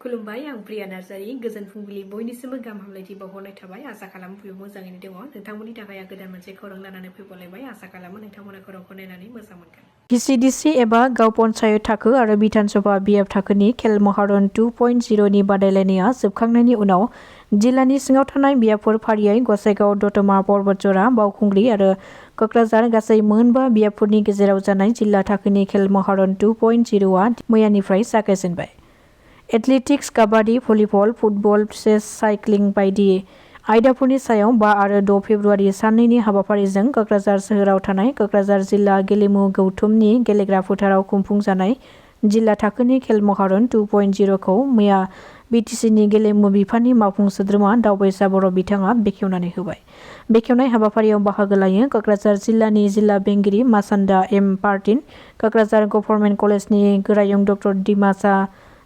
खुलुमबाय आं प्रिया नार्जारी गोजोन फुंबिलि बयनिसिमबो गाहाम हामलायथि बावहरनाय थाबाय आसा खालामो बयबो मोजाङैनो दङ नोंथांमोननि थाखाय आं गोदान मोनसे खौरां लानानै फैबावलायबाय आसा खालामो नोंथांमोना खौरांखौ नायनानै मोजां मोनगोन BCDC एबा गाव पन्चायत थाखो आरो बिधान सभा BF थाखोनि खेल महारन 2.0 नि बादायलायनाया जोबखांनायनि उनाव जिल्लानि सिङाव थानाय बियाबफोर फारियै गसाइगाव दतमा पर्बतजरा बावखुंग्रि आरो कक्राझार गासै मोनबा बियाबफोरनि गेजेराव जानाय जिल्ला थाखोनि खेल महारन 2.0 आ मैयानिफ्राय जागायजेनबाय। एथलेटिक्स काबादि भलिबल फुटबल चेस साइक्लिं बायदि आयदाफोरनि सायाव 5 आरो 6 फेब्रुआरि साननैनि हाबाफारिजों कक्राझार सोहोराव थानाय कक्राझार जिल्ला गेलेमु गौथुमनि गेलेग्रा फोथाराव खुंफुंजानाय जिल्ला थाखोनि खेल महारन 2.0 खौ मैया BTCनि गेलेमु बिफाननि मावफुं सोद्रोमा दावबायसा बर' बिथाङा बेखेवनानै होबाय। बेखेवनाय हाबाफारियाव बाहागो लायो कक्राझार जिल्लानि जिल्ला बेंगिरि मासान्दा एम पार्टिन, कक्राझार गभर्नमेन्ट कलेजनि गोरायुं डक्टर दिमासा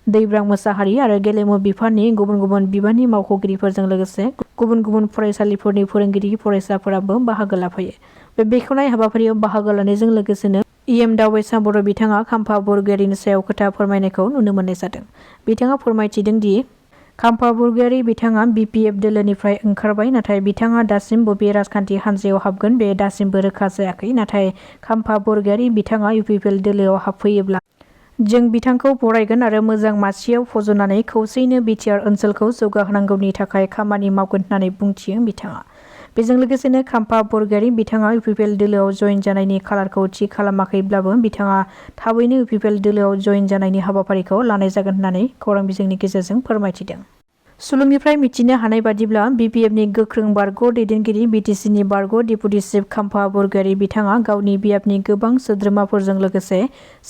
दैब्रां मोसाहारि आरो गेलेमु बिफाननि गुबुन गुबुन बिबाननि मावख'गिरिफोरजों लोगोसे गुबुन गुबुन फरायसालिफोरनि फोरोंगिरि फरायसाफोराबो बाहागो लाफायो। बे बेखेवनाय हाबाफारियाव बाहागो लानायजों लोगोसेनो दावबायसा बर' बिथाङा खाम्फा बरगयारिनि सायाव खोथा फोरमायनायखौ नुनो मोननाय जादों। बिथाङा फोरमायथिदों दि खाम्फा बरगयारि बिथाङा BPF दोलोनिफ्राय ओंखारबाय नाथाय बिथाङा दासिम बबे राजखान्थि हान्जायाव हाबगोन बे दासिमबो रोखा जायाखै नाथाय खाम्फा बरगयारि बिथाङा UPPL दोलोआव हाबफैयोब्ला जों बिथांखौ बरायगोन आरो मोजां मासियाव फज'नानै खौसेयैनो BTR ओनसोलखौ जौगाहोनांगौनि थाखाय खामानि मावगोन होननानै बुंथियो बिथाङा। बेजों लोगोसेनो खाम्फा बरगयारि बिथाङा UPPL दोलोआव जयेन जानायनि खालारखौ थि खालामाखैब्लाबो बिथाङा थाबैनो UPPL दोलोआव जयेन जानायनि हाबाफारिखौ लानाय जागोन होननानै खौरां बिजोंनि गेजेरजों फोरमायथिदों। सुलुंनिफ्राय मिथिनो हानाय बादिब्ला BPFनि गोख्रों बारग' दैदेनगिरि BTCनि बारग' डेपुटि चिफ खाम्फा बरगयारि बिथाङा गावनि बियाबनि गोबां सोद्रोमाफोरजों लोगोसे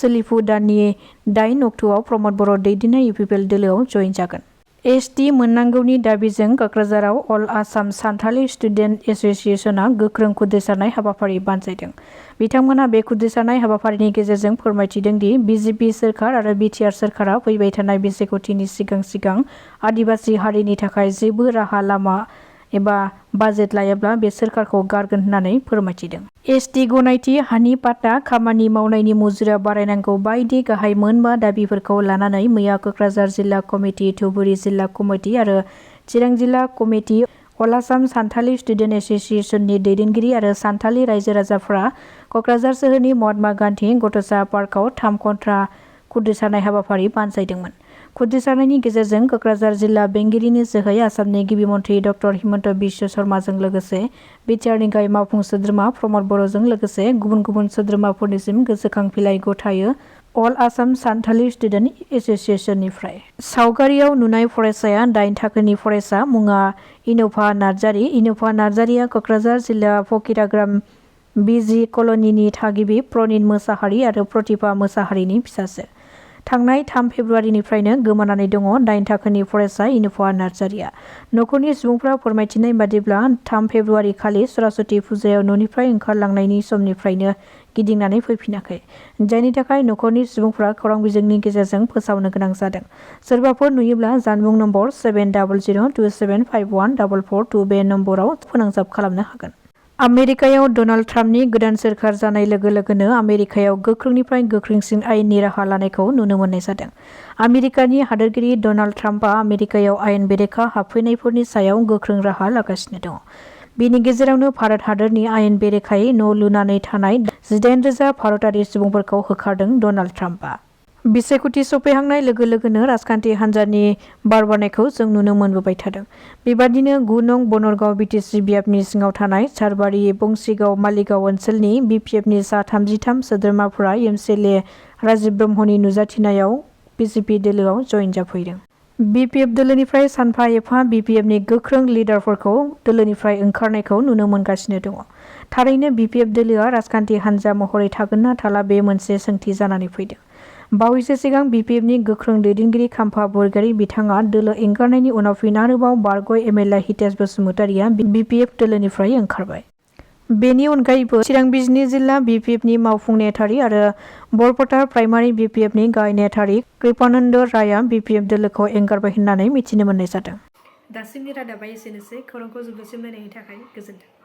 सोलिफु दाननि 8 अक्ट'आव प्रमद बर' दैदेननाय UPPL दोलोआव जयेन जागोन। ST मोननांगौनि दाबिजों कक्राझाराव अल आसाम सान्थालि स्टुडेन्ट एस'सिएशनआ गोख्रों खुद्रिसारनाय हाबाफारि बानजायदों। बिथांमोना बे खुद्रिसारनाय हाबाफारिनि गेजेरजों फोरमायथिदों दि BJP सोरखार आरो BTR सोरखारा फैबाय थानाय बिसायख'थिनि सिगां आदिबासि हारिनि थाखाय जेबो राहा लामा एबा बाजेट लायाब्ला बे सोरखारखौ गारगोन होननानै फोरमायथिदों। ST गनायथि हानि पाट्टा खामानि मावनायनि मुजुरा बारायनांगौ बायदि गाहाय मोनबा दाबिफोरखौ लानानै मैया कक्राझार जिल्ला कमिटि धुबुरी जिल्ला कमिटि आरो चिरां जिल्ला कमिटि अल आसाम सान्थालि स्टुडेन्ट एस'सिएशननि दैदेनगिरि आरो सान्थालि रायजो राजाफोरा कक्राझार सोहोरनि महात्मा गान्धी गथ'सा पार्कआव 3 घन्टा खुद्रिसारनाय हाबाफारि बानजायदोंमोन। खुद्रिसारनायनि गेजेरजों कक्राझार जिल्ला बेंगिरिनि जोहै आसामनि गिबि मन्थ्रि डक्टर हिमन्त बिश्व शर्माजों लोगोसे BTRनि गाहाय मावफुं सोद्रोमा प्रमद बर'जों लोगोसे गुबुन गुबुन सोद्रोमाफोरनिसिम गोसोखां बिलाइ गथायो अल आसाम सान्थालि स्टुडेन्ट एस'सिएशननिफ्राय। सावगारियाव नुनाय फरायसाया 8 थाखोनि फरायसा मुङा इन'फा नार्जारी। इन'फा नार्जारीआ कक्राझार जिल्ला फकिराग्राम BG कल'निनि थागिबि प्रनिन मोसाहारि आरो प्रतिभा मोसाहारिनि फिसाजो। थांनाय 3 फेब्रुआरिनिफ्रायनो गोमानानै दङ 8 थाखोनि फरायसा इन'फा नार्जारीआ। नखरनि सुबुंफ्रा फोरमायथिनाय बादिब्ला 3 फेब्रुआरि खालि सरस्वती फुजायाव न'निफ्राय ओंखारलांनायनि समनिफ्रायनो गिदिंनानै फैफिनाखै, जायनि थाखाय नखरनि सुबुंफ्रा खौरां बिजोंनि गेजेरजों फोसावनो गोनां जादों। सोरबाफोर नुयोब्ला जानबुं नम्बर 7002751442 बे नम्बराव फोनांजाब खालामनो हागोन। आमेरिकायाव डनाल्ड ट्राम्पनि गोदान सोरखार जानाय लोगो लोगोनो आमेरिकायाव गोख्रोंनिफ्राय गोख्रोंसिन आयेननि राहा लानायखौ नुनो मोननाय जादों। आमेरिकानि हादोरगिरि डनाल्ड ट्राम्पआ आमेरिकायाव आयेन बेरेखा हाबफैनायफोरनि सायाव गोख्रों राहा लागासिनो दङ। बेनि गेजेरावनो भारत हादोरनि आयेन बेरेखायै न' लुनानै थानाय 18,000 भारतारि सुबुंफोरखौ होखारदों डनाल्ड ट्राम्पआ। बिसायख'थि सफैहांनाय लोगो लोगोनो राजखान्थि हान्जानि बारबारनायखौ जों नुनो मोनबोबाय थादों। बेबादिनो 9 नं बनरगाव BTC बियाबनि सिङाव थानाय चारबारि बंसिगाव मालिगाव ओनसोलनि BPFनि सा 33 सोद्रोमाफोरा MCLA राजीव ब्रह्मनि नुजाथिनायाव BJP दोलोआव जयेन जाफैदों। BPF दोलोनिफ्राय सानफा एफा BPFनि गोख्रों लिडारफोरखौ दोलोनिफ्राय ओंखारनायखौ नुनो मोनगासिनो दङ। थारैनो BPF दोलोआ राजखान्थि हान्जा महरै थागोन ना थाला बे मोनसे सोंथि जानानै फैदों। बावैसो सिगां BPFनि गोख्रों दैदेनगिरि खाम्फा बरगयारि बिथाङा दोलो एंगारनायनि उनाव फिन आरोबाव बारग' MLA हितेश बसुमतारीआ BPF दोलोनिफ्राय ओंखारबाय। बेनि अनगायैबो चिरां बिजनी जिल्ला BPFनि मावफुं नेहाथारि आरो बरपेटा प्राइमारि BPFनि गाहाय नेहाथारि कृपानन्द रायआ BPF दोलोखौ एंगारबाय होननानै मिथिनो मोननाय जादों। दासिमनि रादाबा एसेनोसै। खौरांखौ जोबजासिम नायनायनि थाखाय गोजोन्थों।